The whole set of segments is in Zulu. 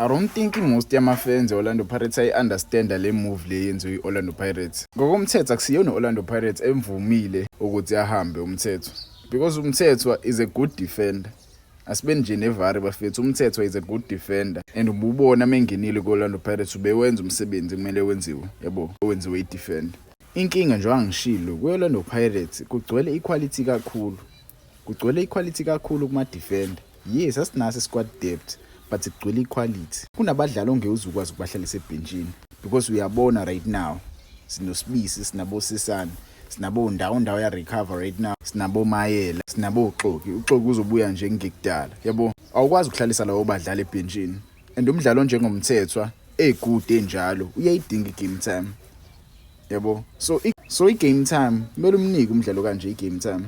I don't think most yama-fans e-Orlando Pirates ayi-understanda le move le yenziwe i-Orlando Pirates. Ngokomthetho, akusiyona i-Orlando Pirates emvumile ukuthi ahambe uMthethwa, because uMthethwa is a good defender. Asibe nje nevari, bafethu, uMthethwa is a good defender and ububona mengenile ku-Orlando Pirates ubewenza umsebenzi kumele wenziwe, yabo, owenziwe i-defender. Inkinga nje, angishilo, ku-Orlando Pirates kugcwele iquality kakhulu, kugcwele iquality kakhulu kuma-defender. Yes, asinaso squad depth, but kugcwele iquality. Kunabadlali ongeke uze ukwazi ukubahlalisa ebhentshini, because uyabona right now sinoSibisi, sinabosisane, sinabo ndawo ndawo ya recover right now, sinabo Mayela, sinabo uXoki. UXoki uzobuya nje ngekudala, yabo. Awukwazi ukuhlalisa lawo badlali ebhentshini, and umdlalo njengoMthethwa egude enjalo uyayidinga i-game time, yabo. So i-game time kumele umnike umdlalo kanje i-game time,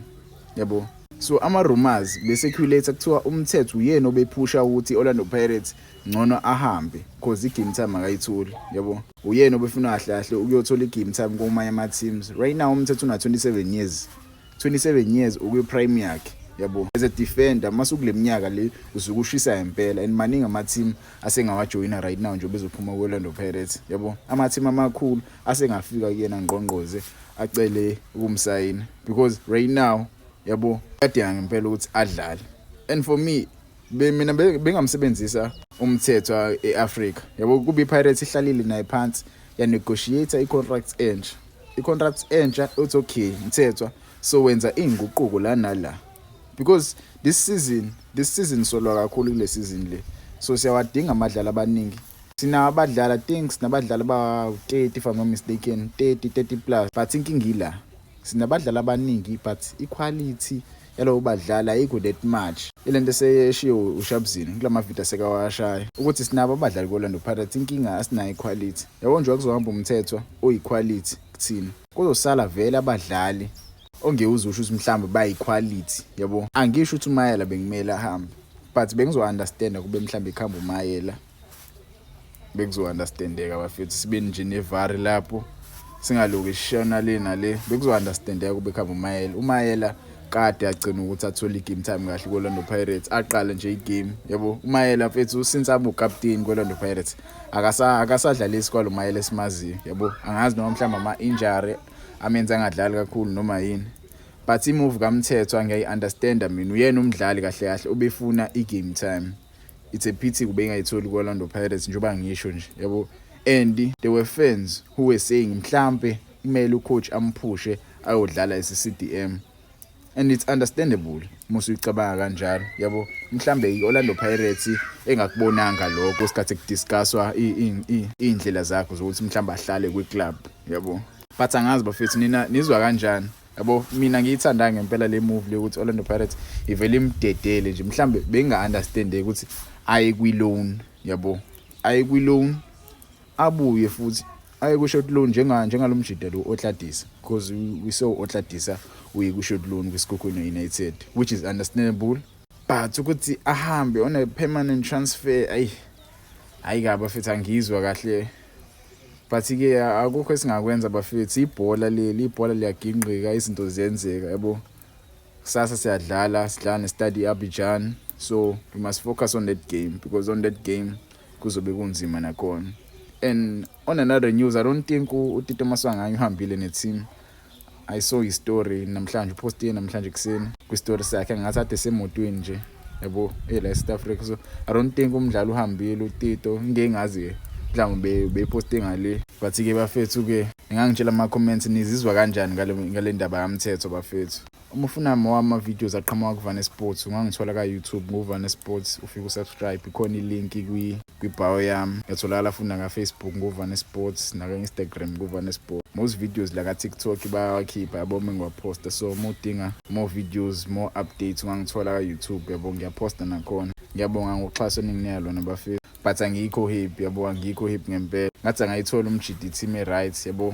yabo. So ama-rumors bese-circulate, kuthiwa uMthethwa uyena obephusha ukuthi i-Orlando Pirates ngcono ahambe 'cause i-game time akayitholi, yabo. Uyena obefuna kahle kahle ukuyothola i-game time kumanye ama-teams. Right now uMthethwa una-27 years, 27 years ukwi-prime yakhe, yabo, as a defender. Mase kule minyaka le usuke ushisa impela, and maningi ama-team asengawajoyina right now njengoba ezophuma ku-Orlando Pirates, yabo. Ama-team amakhulu asengafika kuyena, ngqongqoze, acele ukumsayina, because right now, yabo, kuyadinga ngempela ukuthi adlale. And for me, mina bengamsebenzisa uMthethwa e-Africa, yabo, kuba iPirates ihlalile naye phansi, ya-negotiate i-contract entsha, i-contract entsha uthi, "Okay Mthethwa, so wenza inguquko la nala," because this season solwa kakhulu kule season le, so siyawadinga amadlali abaningi. Sinawo abadlali, I think sinabadlali ba-30, if I'm not mistaken, 30, 30 plus, but inkinga ila, sinabadlali abaningi but iquality yalowo badlali ayikho that much. Ilento eseyeshiwo uShabzini kula mavidiyo asekawashaya ukuthi sinabo abadlali ko-Orlando Pirates, inkinga asinayo iquality, yabo. Nje kuzohamba uMthethwa oyiquality kuthina, kuzosala vele abadlali ongeke uzusho ukuthi mhlawumbe bayiquality, yabo. Angisho ukuthi uMayela bekumele ahambe, but bengizo-understanda kube mhlawumbe ikhamba uMayela, bekuzo-understandeka, bafethu, sibe nje nevari lapho, singaloku sishona le nale. Bekuzo-understandeka kube khamba uMayela. UMayela kade agcina ukuthi athole i-game time kahle ku-Orlando Pirates, aqale nje igame, yabo. UMayela, mfethu, since abe ukapteni ku-Orlando Pirates akasadlalisi kwalo Mayela esimaziyo, yabo. Angazi noma mhlawumbe ama-injury amenza angadlali kakhulu noma yini, but imove kaMthethwa ngiyayi-understanda mina. Uyena umdlali kahle kahle obefuna i-game time. It's a pity kube engayitholi ku-Orlando Pirates, njengoba ngisho nje, yabo. And there were fans who were saying mhlambe kumele ucoach amphushe ayodlala ese-CDM, and it's understandable musu uyicabanga kanjalo, yabo. Mhlambe i-Orlando Pirates engakubonanga lokho isikhathi kudiscusswa iy'ndlela zakho zokuthi mhlambe ahlale kwi-club, yabo. But angazi, bafethu, nina nizwa kanjani, yabo. Mina ngiyithanda ngempela le move le ukuthi Orlando Pirates ivele imdedele nje. Mhlambe benga-understand ukuthi aye kwi-loan, yabo, aye kwi-loan, abuye futhi aye ku-short loan njengalomjida lo Otladisa, because we saw Otladisa uye ku-short loan kwiSekhukhune United, which is understandable, but ukuthi ahambe on a permanent transfer, ayi, hayi kabi, bafethu, angizwa kahle. But ke akukho esingakwenza, bafethu, ibhola leli, ibhola liyaginqika, izinto ziyenzeka, yabo. Kusasa siyadlala, sidlala neStade Abidjan, so we must focus on that game, because on that game kuzobe kunzima nakhona. And on another news, I don't think uTito Maswanganyi uhambile ne-team. I saw his story namhlanje, upostile namhlanje ekuseni kwi-story sakhe, ngathi ade semotweni nje, yabo, ela eSouth Africa. So I don't think umdlalo uhambile uTito, ngeke ngazi, mhlawumbe beposte ngale. But ke bafethu ke, ningangitshela ama comments, nizizwa kanjani ngale ndaba kaMthethwa, bafethu? Uma ufuna more ama-videos aqhamuka kuVane Sports, ungangithola ka-YouTube nguVane Sports, ufike usubscribe, ikhona ilink kwi-bio yami. Ngiyatholakala futhi naka-Facebook nguVane Sports, naka-Instagram nguVane Sports. Most videos la ka-TikTok bayawakhipha, yabo, uma ngiwaphosta. So uma udinga more videos, more updates, ungangithola ka-YouTube, yabo, ngiyaphosta nakhona. Ngiyabonga ngoxhaso eninginika lona, bafethu, but angikho happy, yabo, angikho happy ngempela. Ngathi angayithola umjidi team e-right, yabo.